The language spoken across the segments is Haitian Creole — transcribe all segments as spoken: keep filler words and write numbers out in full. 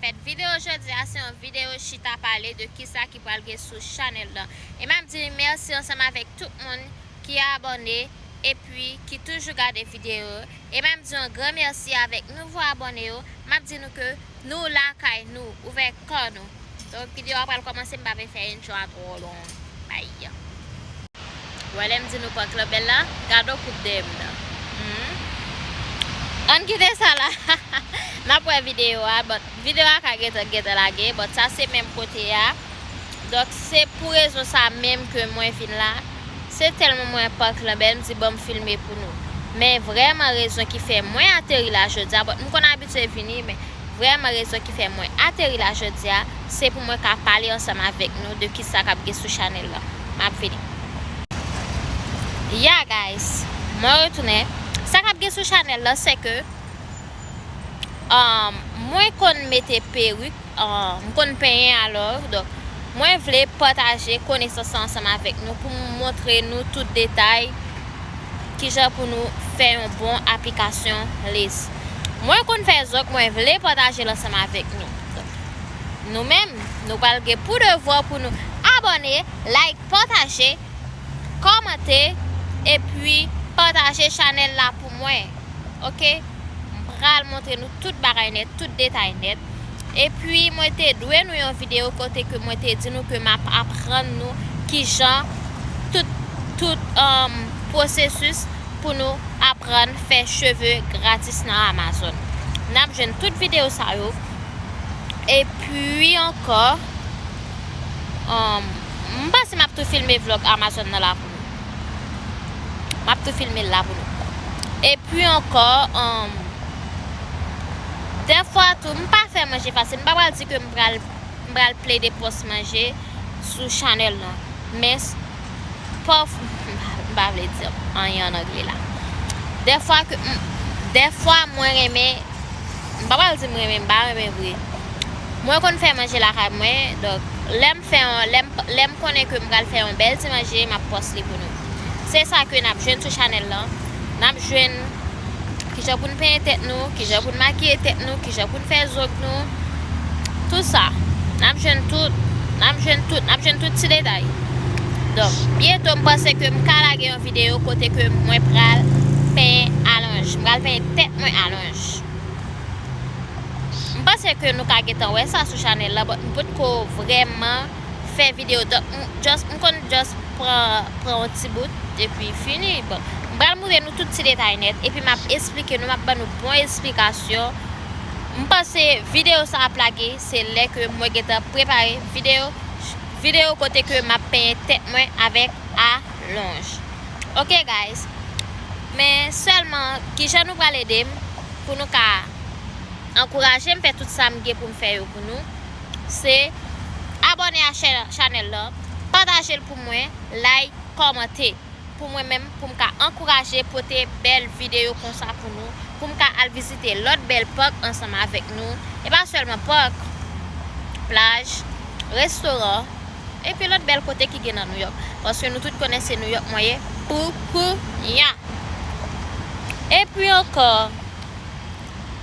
Fèt videyo jodi a se yon videyo chita pale de kisa ki pral gen sou chanèl lan. E m ap di mèsi ansanm avèk tout moun ki abòne epi ki toujou gade videyo yo. E m ap di yon gran mèsi avèk nouvo abòne yo. M ap di nou ke nou lakay nou, ouvè kò nou. Donk videyo a pral kòmanse, m pa vle fè entwo a twò long. Bay. Wè lè m di nou prank lan bèl la, gade yon koup dèyè m nan. Hmm. Ann kite sa la. N ap wè videyo a, but videyo a ka gentan gentan lage, but sa se menm kote a. Donk se pou rezon sa menm ke mwen vin la. Se tèlman mwen prank lan bèl, m di ban m filme pou nou. Men vrèman rezon ki fè mwen ateri la jodi a, but m konn abitye vini, men vrèman rezon ki fè mwen ateri la jodi a, se pou mwen ka pale ansanm avèk nou de kisa k ap gen sou chanèl lan. M ap vini. Yeah guys, mwen retounen. Sa k ap gen sou chanèl lan se ke, um, mwen konn mete perik, um, m konn penyen alò, donk mwen vle pataje konesans sa ansanm avèk nou pou m montre nou tout detay kijan pou nou fè yon bon aplikasyon lace. Mwen konn fè zòk, mwen vle pataje l ansanm avèk nou. Nou menm, nou pral gen pou devwa pou nou abòne, like, pataje, kòmante, epi pataje chanèl la pou mwen. Oke? M pral montre nou tout bagay nèt, tout detay nèt. Epi mwen te dwe nou yon videyo kote ke mwen te di nou ke m ap aprann nou kijan tout, tout, um, pwosesis pou nou aprann fè cheve gratis nan Amazon. N ap jwenn tout videyo sa yo. Epi ankò, um, m panse m ap tou filme vlòg Amazon nan la pou nou. M ap tou filme l la pou nou. Epi ankò, um, dèfwa tou, m pa fè manje fasil. M pa pral di ke m pral, m pral plede pòs manje sou chanèl lan. Men s-, pòf, m pa vle di anyen an angle la. Dèfwa ke m, dèfwa mwen renmen, m pa pral di m renmen, m pa renmen vre. Mwen konn fè manje lakay mwen, donk lè m fè yon, lè m, lè m konnen ke m pral fè yon bèl ti manje, m ap pòs li pou nou. Se sa ke n ap jwenn sou chanèl lan. N ap jwenn kijan pou n penyen tèt nou, kijan pou n makiye tèt nou, kijan pou n fè zòk nou, tout sa. N ap jwenn tout, n ap jwenn tout, n ap jwenn tout ti detay. Donk, byento m panse ke m ka lage yon videyo kote ke mwen pral penyen alonj. M pral penyen tèt mwen alonj. M panse ke nou ka gentan wè sa sou chanèl la, but m potko vrèman fè videyo. Donk, m, just, m konn just pran, pran yon ti bout, epi fini. Bon, m pral montre nou tout ti detay nèt, epi m ap esplike nou, m ap ban nou bon esplikasyon. M panse videyo sa ap lage, se lè ke mwen gentan prepare videyo, videyo kote ke m ap penyen tèt mwen avèk alonj. Oke, guys. Men sèlman, kijan nou pral ede m pou nou ka ankouraje m fè tout sa m gen pou m fè yo pou nou, se abòne a chè-, chanèl lan, pataje l pou mwen, like, kòmante pou mwen menm, pou m ka ankouraje pote bèl videyo konsa pou nou, pou m ka al vizite lòt bèl pak ansanm avèk nou. E pa sèlman pak, plaj, restoran, epi lòt bèl kote ki gen nan Nouyòk. Paske nou tout konnen se Nouyòk mwen ye pou kounya. Epi ankò,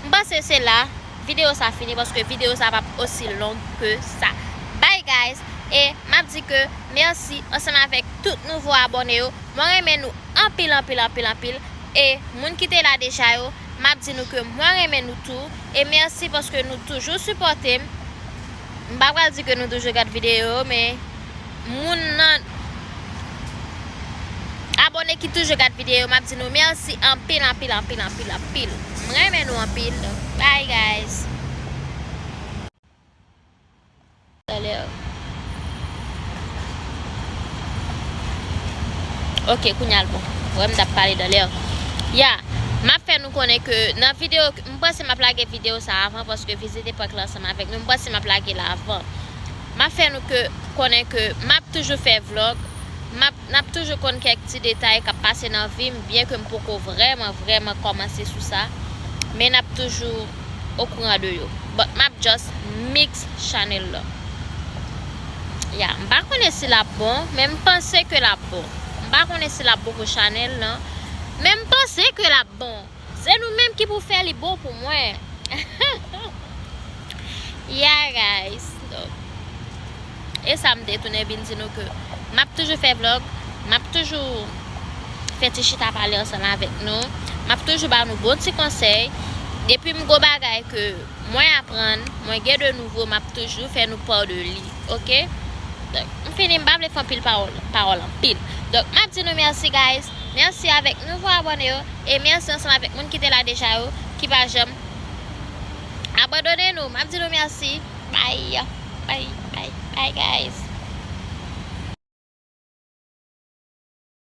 m panse se la videyo sa fini, paske videyo sa p ap osi long ke sa. Bye guys, e m ap di ke mèsi ansanm avèk tout nouvo abòne yo. Mwen renmen nou anpil, anpil, anpil, anpil. E moun ki te la deja yo, m ap di nou ke mwen renmen nou tou. E mèsi paske nou toujou sipòte m. M pa pral di ke nou toujou gad videyo yo, men moun nan abòne ki toujou gad videyo, m ap di nou mèsi anpil, anpil, anpil, anpil, anpil. M renmen nou anpil. Bye, guys. Talè. Ok, kounye a l bon. Wè m t ap pale talè. Ya, m ap fè nou konnen ke nan videyo, m panse m ap lage videyo sa avan paske vizite pak la ansanm avèk nou. M panse m ap lage l avan. M ap fè nou ke, konnen ke m ap toujou fè vlòg. M ap, n ap toujou konn kèk ti detay k ap pase nan vi m, byen ke m poko vrèman, vrèman kòmanse sou sa. Men n ap toujou okouran de yo. But m ap just mix chanèl la. Ya, m pa konnen si l ap bon, men m panse ke l ap bon. M pa konnen si l ap bon pou chanèl lan, men m panse ke l ap bon. Se nou menm ki pou fè li bon pou mwen. Yeah, guys. Donk, e sa m te tounen vin di nou ke m ap toujou fè vlog, m ap toujou fè ti chita pale ansanm avèk nou, m ap toujou ba nou bon ti konsèy. Depi m gon bagay ke mwen aprann, mwen gen de nouvo, m ap toujou fè nou pa de li, oke? Donk, m fini, m pa vle fè anpil pawòl, pawòl anpil. Donk, m ap di nou mèsi, guys. Mèsi avèk nouvo abòne yo, e mèsi ansanm avèk moun ki te la deja yo, ki pa janm abandone nou. M ap di nou mèsi. Bye. Bye, bye, bye, guys.